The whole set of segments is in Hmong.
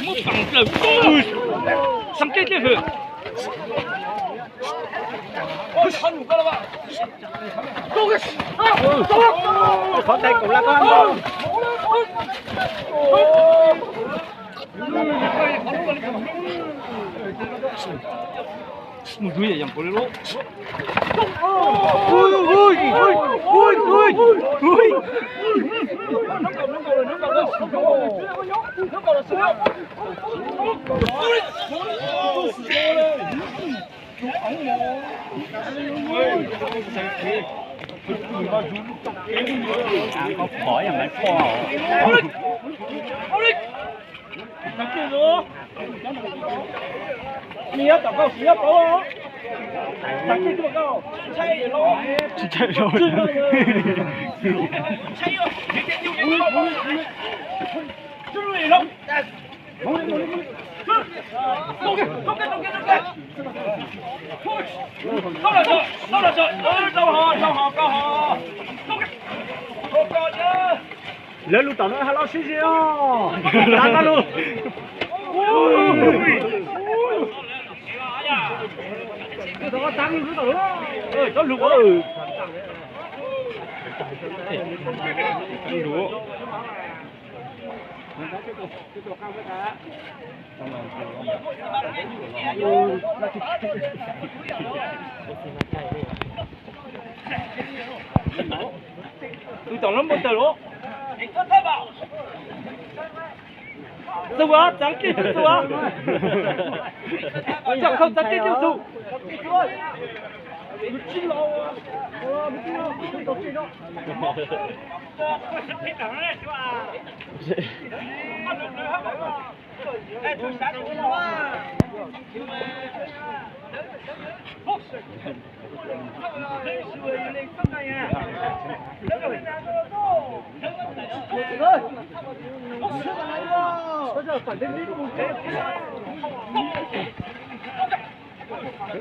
Muab pam plaws. Xeeb Keb thiab hwm. Qhov tais kaum lab koj. Mus dub yam yam nkaus li lub. Lawv lub tom no ha loj sib ze os. Lawv lub. Tus tom lub npau taws los. Txug as, txav kij txug as. Txog khau txav kij txug.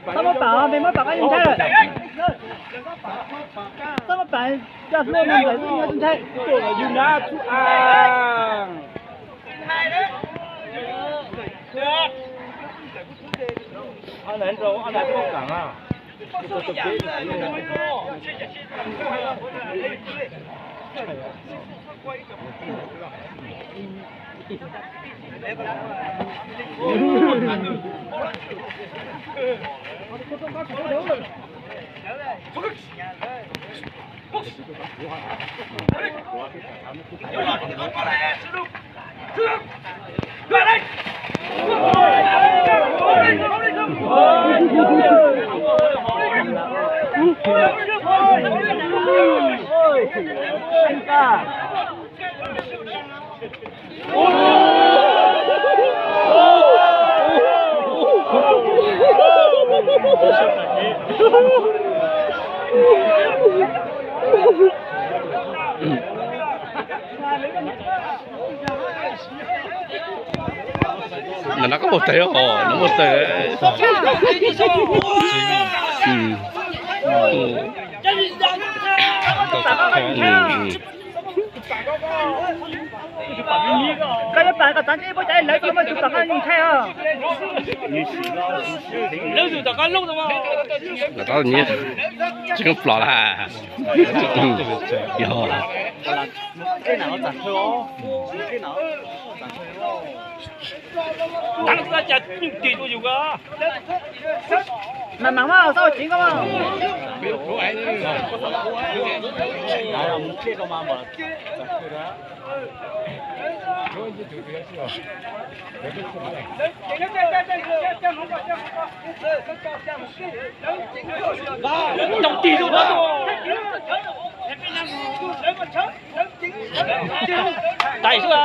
Txhob muab pam, peb muab pam koj yeej ntshai lawm. Txhob muab pam, coj hlua mus ntawm ntshai. Nag no koj muaj tawg os, nag muaj tawg. Koj yuav pam kom txav kij puab cov lawv tau muaj tus pam koj yeej ntshai os. Lawv tus tom qab lub no. Tsis koob plos lawm. Yog. Mas mas mas xab ua tsev koj mas. Tais xwb.